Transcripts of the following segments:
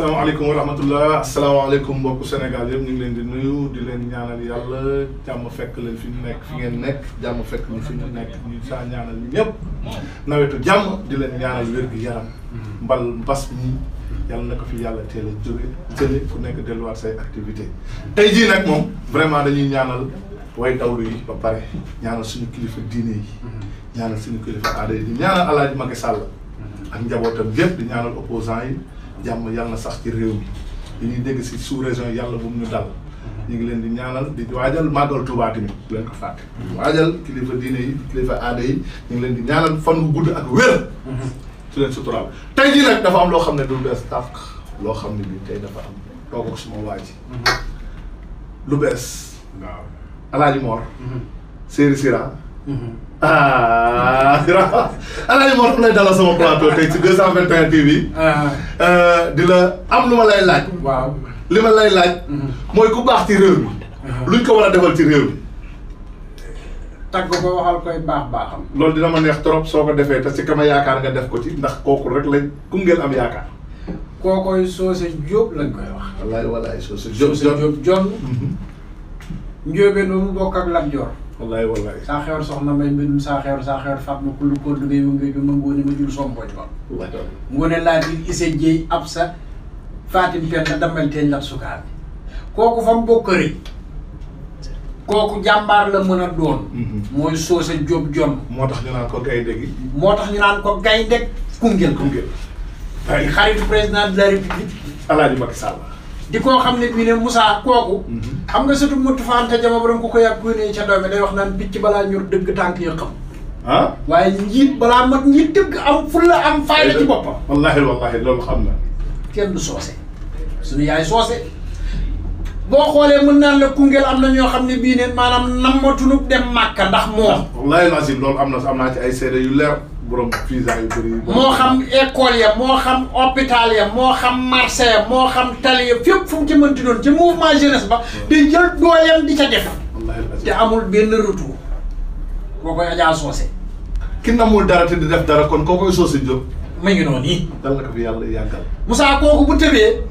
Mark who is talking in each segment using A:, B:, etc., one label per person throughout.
A: asalaamaaleykum wa rahmatullah asalaamaaleykum mbokku Sénégal yëpp ñu ngi leen di nuyu di leen ñaanal yàlla jàmm fekk leen fi ñu nekk fi ngeen nekk jàmm fekk ñu fi ñu nekk ñu saa ñaanal ñëpp nawetu jàmm di leen ñaanal wér-gu-yaram mbas mi yàlla na ko fi yàlla teel a jóge jële ku nekk delluwaat say activité tey jii nag moom vraiment dañuy ñaanal way dawlu yi ba pare ñaanal suñu kilifa diine yi ñaanal suñu kilifa aada yi di ñaanal Alaaji Macky Sall ak njabootam yëpp di ñaanal opposants yi jàmm yàlla na sax ci réew mi li ñuy dégg si sous région yàlla bu mu ñu dal ñu ngi leen di ñaanal di waajal màggal Tuubaa tamit bu leen ko fàtte waajal kilifa diine yi kilifa aada yi ñu ngi leen di ñaanal fan wu gudd ak wér su leen suturaal tey jii nag dafa am loo xam ne du bees tàq loo xam ne bii tey dafa am toog ak suma waa ji lu bees waaw Alaaji Mor Séeri Sira Sira Alaaji Mor lay dalal sama plateau tey ci 221 TV di la am lu ma lay laaj
B: waaw
A: li ma lay laaj mooy ku baax ci réew mi luñ ko war a defal ci réew mi
B: tagg ko waxal koy baaxam
A: loolu dina ma neex trop soo ko defee te ci kama yaakaar nga def ko ci ndax kooku rek lañ Koungheul am yaakaar
B: kookoy Socé Diop lañ koy wax
A: wallaay wallaay Socé
B: Diop John njóobeen ba mu bokk ak Lat Joor
A: wallaay wallaay
B: saa xewar soxna may mbindum saa xewar fat ma kullu ko dugay ma ngay ma ngoone ma jur sompoj ba ngoone laa di ise jéy ab sa fatim pen na damel teeñ lat sukaar bi kooku fa mu bokk rëy kooku jàmbaar la mën a doon mooy Socé Diop John
A: moo tax ñu naan ko gaynde gi
B: moo tax ñu naan ko gaynde Koungheul ay xaritu président de la république
A: Alaaji Macky Sall
B: di koo xam ne bii ne Moussa kooku xam nga surtout mottu fante jama borom ko yàgg kuy ne ca doome day wax naan picc balaa ñor dëgg tànk ya xam waaye njiit balaa mat njiit dëgg am fulla am fayda ci boppam
A: wallahi wallahi loolu xam na
B: kenn du Socé suñu yaay Socé boo xoolee mën naan la Koungheul am na ñoo xam ne bii ne maanaam nammatunu dem Màkka ndax moom
A: wallahi lazim loolu am naa ci ay seede yu leer borom visa yu bëri
B: moo xam école ya moo xam hôpital ya moo xam marché ya moo xam tali ya fépp fu mu ci mënti doon ci mouvement jeunesse ba di jël dooleem di ca def te amul benn retour boo koy Adja Socé
A: ki namul dara te di def dara kon koo koy Socé Diop
B: ma ngi noonu nii
A: dal na ko fi yàlla yàggal
B: Moussa kooku bu tëbee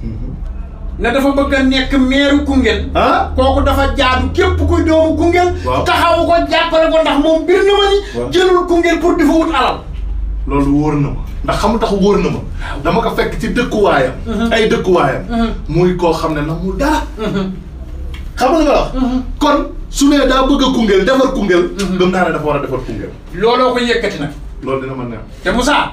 B: ne dafa bëgg a nekk maire Koungheul kooku dafa jaadu képp kuy doomu Koungheul taxawu ko jàppale ko ndax moom bir na ma ni jëlul Koungheul pour di fa wut alal
A: loolu wóor na ma ndax xamul tax wóor na ma dama ko fekk ci dëkkuwaayam ay dëkkuwaayam muy koo xam ne namul dara xam nga wax kon su ne daa bëgg a Koungheul defar Koungheul gëm naa ne dafa war a defar Koungheul
B: looloo ko yëkkati nag
A: loolu dina ma neex
B: te Moussa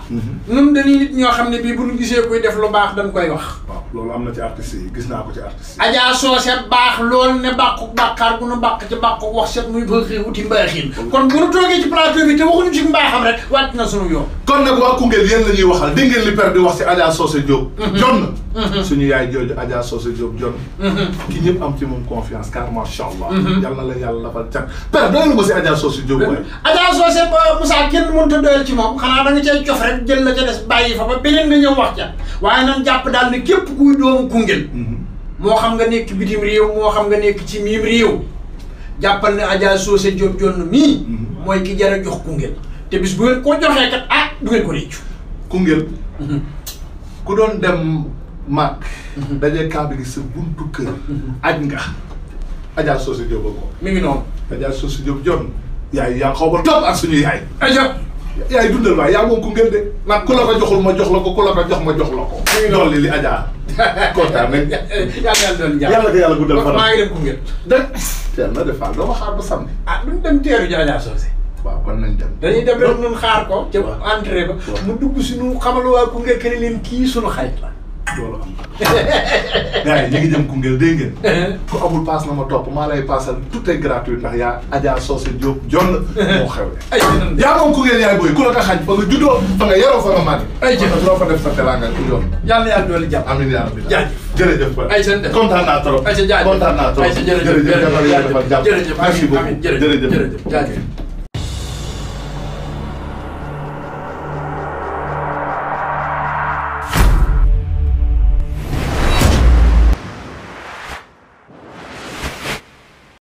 B: ñun dañuy nit ñoo xam ne bii bu ñu gisee kuy def lu baax dañ koy wax
A: waaw loolu am na ci artistes yi gis naa ko ci artistes yi
B: Adja Socé baax loolu ne bàqu bàkkaar bu nu bàq ci bàqu wax set muy ba xëy wuti mbaaxiin kon bu nu toogee ci plateau bi te waxuñu ci mbaaxam rek wàcc na sunu yoon
A: kon nag waa Koungheul yéen la ñuy waxal dégg ngeen li père di wax ci Adja Socé Diop John suñu yaay jooju Adja Socé Diop John ki ñëpp am ci moom confiance car macha allah yal na la yàlla lafal cat père doylu ma si Adja Socé Diop waaye
B: Adja Socé Moussa kenn mënut a doyal ci moom xanaa da nga cay cof rek jël la ca des bàyyi fa ba beneen nga ñëw wax ca waaye nan jàpp daal ne képp kuy doomu Koungheul moo xam nga nekk bitim réew moo xam nga nekk ci miim réew jàppal ne Adja Socé Diop John mii mooy ki jar a jox Koungheul te bis bu ngeen ko joxee kat du ngeen ko réccu
A: Koungheul ku doon dem Màkk dajee Kaaba gi sa buntu kër aj nga Adja Socé Diop ko
B: mi ngi noonu
A: Adja Socé Diop John yaay yaa xaw ba topp ak suñu yaay yaay dundal waay yaa moom Koungheul de nag ku la ko joxul ma jox la ko ku la ko jox ma jox la ko dolli li Adja kontaan nañ yàlla ko yàlla guddal fanam
B: maa ngi dem Koungheul
A: teel na defal doo ma xaar ba samedi
B: duñ dem teeru ji Adja Socé
A: waaw kon nañ dem
B: dañuy dem rek ñun xaar ko ca entrée ba mu dugg suñu xamal waa Koungheul que ne leen kii suñu xarit la
A: loolu am na gars yi ñu ngi jëm Koungheul dégg ngeen ku amul paas na ma topp maa lay paasal tout est gratuit ndax yaa Adja Socé Diop John moo xewle yaa moom Koungheul yaay booy ku la ko xañ fa nga juddoo fa nga yaroo fa nga màgg ay jëf loo fa def sa teraanga ku yoon
B: yàlla yàlla doole jàpp
A: amiin yaa rabbi
B: jaajëf
A: jërëjëf ba
B: ay seen
A: kontaan naa trop
B: ay sa jaajëf
A: kontaan naa trop
B: ay sa jërëjëf
A: jërëjëf merci beaucoup
B: jërëjëf